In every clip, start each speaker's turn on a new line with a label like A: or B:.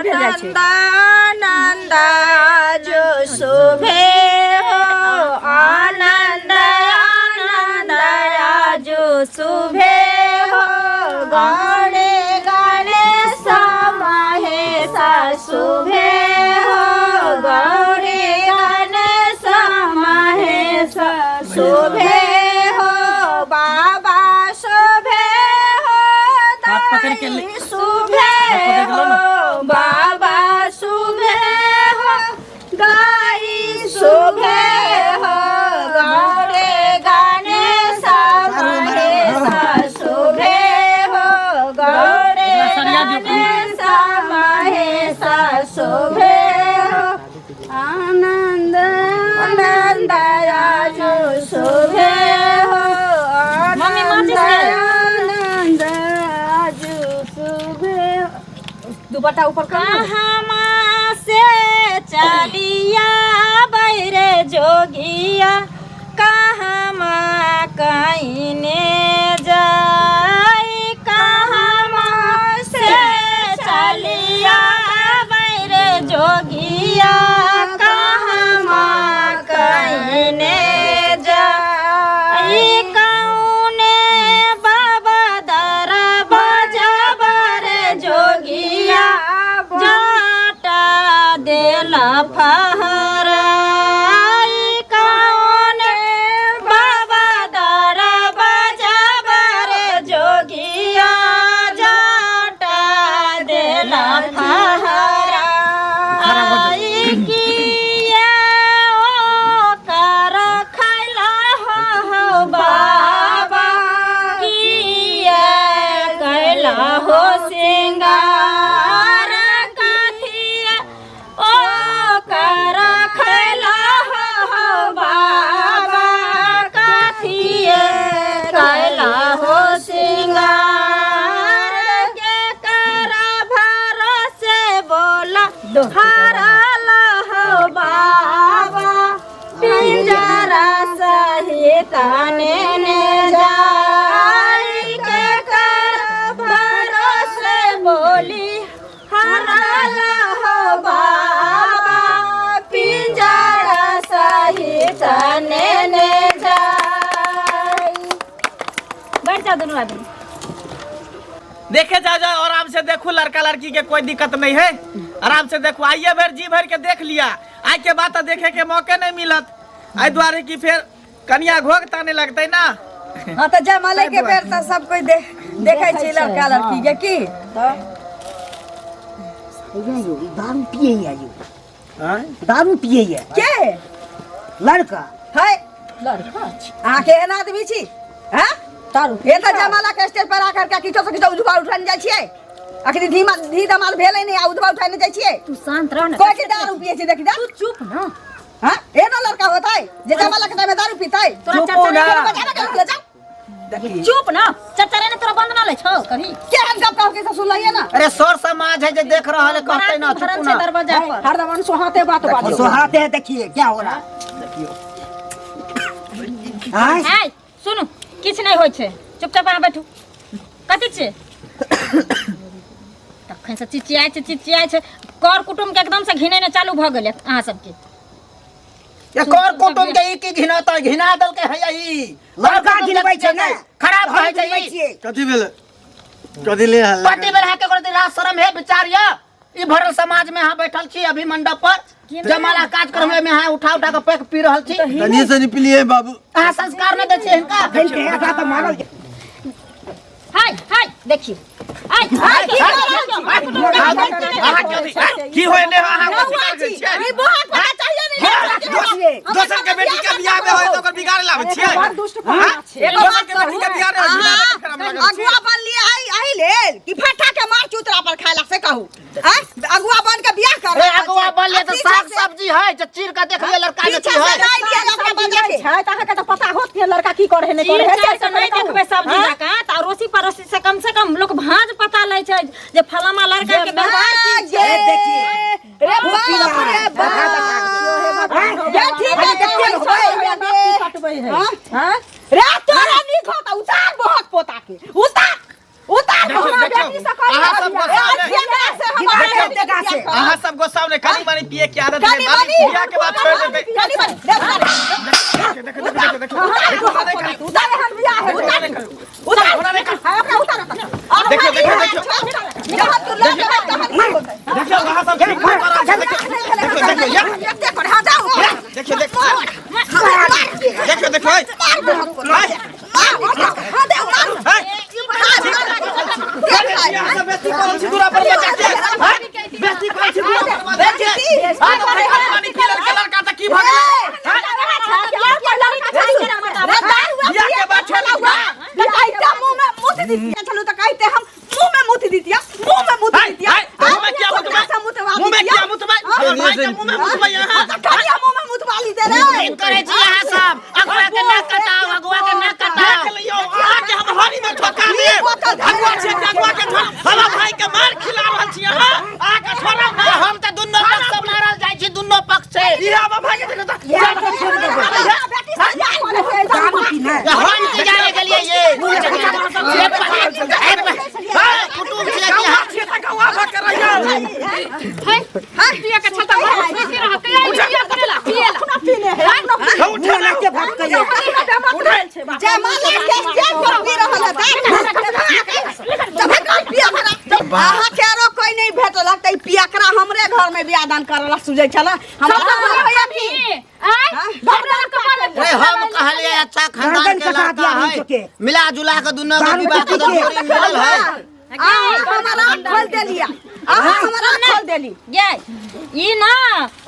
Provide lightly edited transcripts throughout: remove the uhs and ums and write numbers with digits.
A: भेल जाइ छै।
B: आनंद जो शोभे हो, आनंद आनंद जो शोभे हो, गणे गणेश महेश शोभे हो, गौरी गणेश महेश शोभे हो, बाबा शोभे हो,
C: हाथ पकड़ के ले-
B: दाई शोभे
C: हाथ पकड़ के लो ना।
B: हो, बाबा शोभे हो, गाई शोभे हो, गौरे गणेश महेश शोभे हो, गौरे
C: एकरा सरिया दियौ।
B: गणेश महेश शोभे हो, आनंद आनंद राजू शोभे हो,
D: मम्मी,
B: आनंद
D: माचिस ले।
B: आनंद राजू शोभे हो।
A: दुपट्टा ऊपर कर ना।
D: कहाँ से चलिया बैरे जोगिया, कहाँ कहीने जाई, कहाँ से चलिया बैरे जोगिया, कहाँ कहीने जाई, कौने बाबा दरबाजा रे जोगिया, जाटा देला फहराई, कौने बाबा दरबाजा रे जोगिया, जाटा देला फहराई, किया ओ कर खैला हो बाबा, किया कैला हो सिंगार, कथिया ओ कर खैला हो बाबा, कथिया कैला हो सिंगार, के कर भरोसे बोला हरल हो बाबा, पिंजरा सहित ने जाई, के कर भरोसे बोली हरल हो बाबा, पिंजरा सहित ने जाई। बैठ जाओ दोनों आदमी।
C: देखे जाओ जाओ, आराम से देखो, लड़का लड़की के कोई दिक्कत नहीं है, आराम से देखो। आइए भर जी भर के देख लिया, आइ के बाद तो देखे के मौके नहीं मिलत, एहि दुआरे की फिर कनिया घोघ ताने लगते ना।
A: हाँ तऽ जयमाले के बेर तऽ सब कोई देख देखै छै लड़का लड़की के की।
E: दारू पिए यौ, दारू पिए
A: के
E: लड़का
A: है। लड़का अहाँ केहन आदमी छी? हैं
D: दारू
A: ये तऽ जयमाला के स्टेज पर आकर के किछो से किछो उधबा उठाने जाइ छियै। अखनी धीमा धी दमाल भेलै नहि आ उधबा उठाने जाइ छियै।
D: तू शांत रह ना।
A: कोई के दारू पिए छै देखि जा।
D: तू चुप ना।
A: हाँ, एना लड़का होता है जे जमाला के टाइम में दारू पीता है।
D: तोरा
E: चुप
D: चचा
E: हो ना।
A: बजाना के ले जाओ।
D: चुप ना, चचा रे ने तोरा बंद ना ले छौ कभी।
A: केहन गप कहू के सब सुनलहिए ना।
E: अरे सर समाज है जे देख रहल है, कहते ना
D: बराती
E: चुप
D: भरल
E: ना।
D: छै दरवाजा पर।
A: हरदम सोहाते बात बाजो।
E: सोहाते हैं, देखिए क्या हो रहा है, देखियो। आय
D: आय सुनू, किछु नहि होइ छै, चुपचाप अहाँ बैठू। कथी छै तखन से चिचियाइ छै, चिचियाइ छै, कर कुटुम के एकदम से घिनेने चालू भऽ गेलै अहाँ सबके।
E: ये कर कुटुम के ई की घिनाता, घिना देलकै है ई लड़का घिनबै छै ने, खराब कहै छै ई।
F: कथी भेल? कथी ले हल्ला?
E: कथी भेल है? केकरो राज शरम है विचार या ई भरल समाज में अहाँ बैठल छी अभी मंडप पर, जमाला कार्यक्रम में अहाँ उठा उठा के पैक पी रहल छी।
F: तनिए से निपलिए बाबू।
E: अहाँ संस्कार नहि दै छियै हिनका।
D: हाय हाय देखियौ, हाय हाय की
C: की होय ने अहाँ कथी करै छियै?
A: ई बोहक पता चाहिए नहीं।
C: दोसर के बेटी के बियाह में होय त ओकर बिगाड़ लाबै छियै?
A: बड़ दुष्ट पना छै। एगो
C: दोसर
A: बात
C: के बेटी के बियाह में होय, बिगाड़े के फेरामे लागल छियै।
A: अगुआ बन लिए आइ आइ लेल कि फट्टा के मार चूतरा पर खायला से कहू? आँय? अगुआ बन के बियाह कर।
E: ए अगुआ बन लिए तऽ साग सब्जी है जे चीर के देख लिए लड़का के
A: पीछे
E: की
A: से
E: है।
A: नहीं लिए लड़का बजा के
G: छै तऽ अहाँके तऽ पता होत कि लड़का की करे है नहि
D: चीर
G: करे है।
D: चारि के नहि देखबै सब्जी जकाँ तऽ अड़ोसी पड़ोसी से कम से कम लोक भाँज पता लै छै जे फलामा लड़का के व्यवहार की छै।
A: देखिए रे बाप रे बाप, ये ठीक है
G: कटबै है।
A: हाँ? रे तोरा नीक होता, उतार बहुत पोता के, उतार उतार।
C: देखियौ,
A: हमरा
C: देखियौ,
A: बेटी से कही
C: अहाँ सब
A: ए,
C: गोसामे-
A: एकरा से हमरा
C: देखियौ,
A: बेटी के बियाह
C: अहाँ सब गोसाव ने कनी मनी पिए के आदत है।
A: कनी मनी।
C: बियाह के बाद छोड़ देते।
A: कनी मनी
C: देखो देखो देखो देखो देखो, होना नहीं करो।
A: उतार हम बियाह है
C: होना नहीं करो।
A: उतार
C: होना नहीं करो।
A: हां ओकरा उतार
C: देखियो, देखियो, देखियो।
A: जहाँ तू लग गए तहन की होतै?
C: देखियो अहाँ सब ठीक कर रहल छी। देखियो देखियो देखियो या
A: एते कर हां जाओ
C: देखियो देखियो देखियो देखियो ओए।
A: मार हां दे मार
C: हैं? अहाँ सब बेइज्जती करै छी दूरा पर बच्चा के। हैं? बेइज्जती करै छी दूरा पर बच्चा के। हाँ, तऽ भाई कनी मनी पी लेलकै लड़का तऽ की भऽ गेलै? हैं? बियाह के बाद छोड़ देबै। हाय, हाय, मुँह में किया मुतबै? मुँह में किया मुतबै? हमर भाई के मुँह में मुतबै अहाँ?
E: ठीक करै छी अहाँ सब अगुआ के नाक कटाओ अगुआ के नाक कटाओ
C: देख लियौ, अहाँके हम हरी में ठोका देब। अगुआ छियै कि अगुआ के छोड़ हमर भाई के मार खिला रहल छी अहाँ। अहाँके छोड़ब नहि।
E: हम तऽ दुनू पक्ष से मारल जाइ छी दुनू पक्ष से
C: ई हमर भाई के देखो तऽ।
E: हम की जाने गेलियै ये कुटुम छियै कि
C: गौआ छियै तऽ गौआ भऽ के रहियौ। हौ, उठे ना।
A: अहाँ के आरो कोई नहीं भेटलक तऽ ई पियकरा हमरे घर में बियाह दान करल सुझै छल हमरा
E: रे हम कहलियै अच्छा खानदान के लड़का है मिला जुला के दुनू के विवाह के जोड़ी मिलल है।
A: अहाँ हमरा खोल देलियै, अहाँ हमरा खोल देली।
D: ये ई ना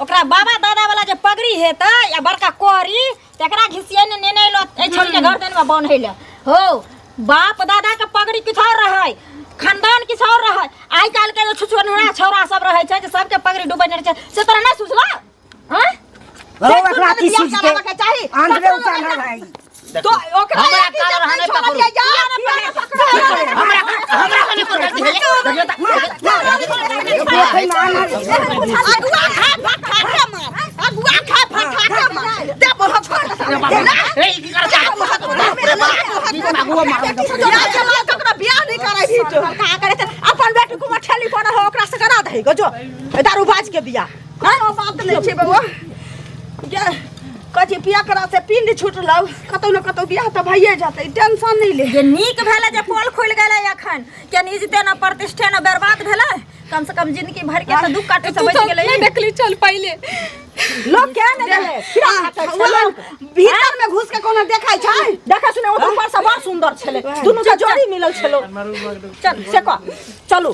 D: ओकरा बाबा दादा वाला जे पगड़ी हेतै या बड़का कोहरी तकरा घिसिये ने नेने एलो एहि छोड़ी के घर देनमे बान्है ले हो। बाप दादा के पगड़ी किछु और रहै, खानदान किछु और रहै। आइ काल्हि के जे छुछुनरा छौड़ा सब रहै छै जे सबके पगड़ी डूबेने रहै छै से तोरा नहि सुझलौ? हँ?
H: ओकरा की
A: बियाह
H: सुझतै?
A: कराबऽ के चाही।
H: आंध्रे उतार भाई
A: तो ओकरा
E: हमरा
A: एक
E: काल
A: इज्जत
E: रहने
A: नहीं छोड़ल
E: पकड़ू।
A: जाय, जा, पिया पकड़ो।
E: हमरा हमरा कनी पर गलती है
A: अगुआ खा फटा के मार, अगुआ खा फटा के मार। दे बहुत छोड़ दे ना।
E: रे ई की करत
A: रे बाप तकरा बियाह नहीं कराबी तो का करे त अपन बेटी कुमार ठेली पड़ल हो ओकरा से करा दही गो जो दारू बाज के बियाह कोनो बात नहीं छै बबुआ। गे कहै छी पिया करा से पिंड छुटलौ, कतौ न कतौ बियाह तऽ भइए जेतै, टेंशन नहीं ले।
D: जे नीक भेलै जे पोल खुलि गेलै अखन के इज्जते न प्रतिष्ठे न बर्बाद भेलै, कम से कम जिंदगी भर के तऽ दुख काटे से बचि गेलै।
B: नहीं देखली चल पहिले
A: लोग के ने गेलै भीतर में घुस के कोनो देखै छै?
G: देखै सुने ओ तऽ ऊपर से बड़ सुंदर छलै, दुनू के जोड़ी मिलल छलो।
D: चल से कह चलू।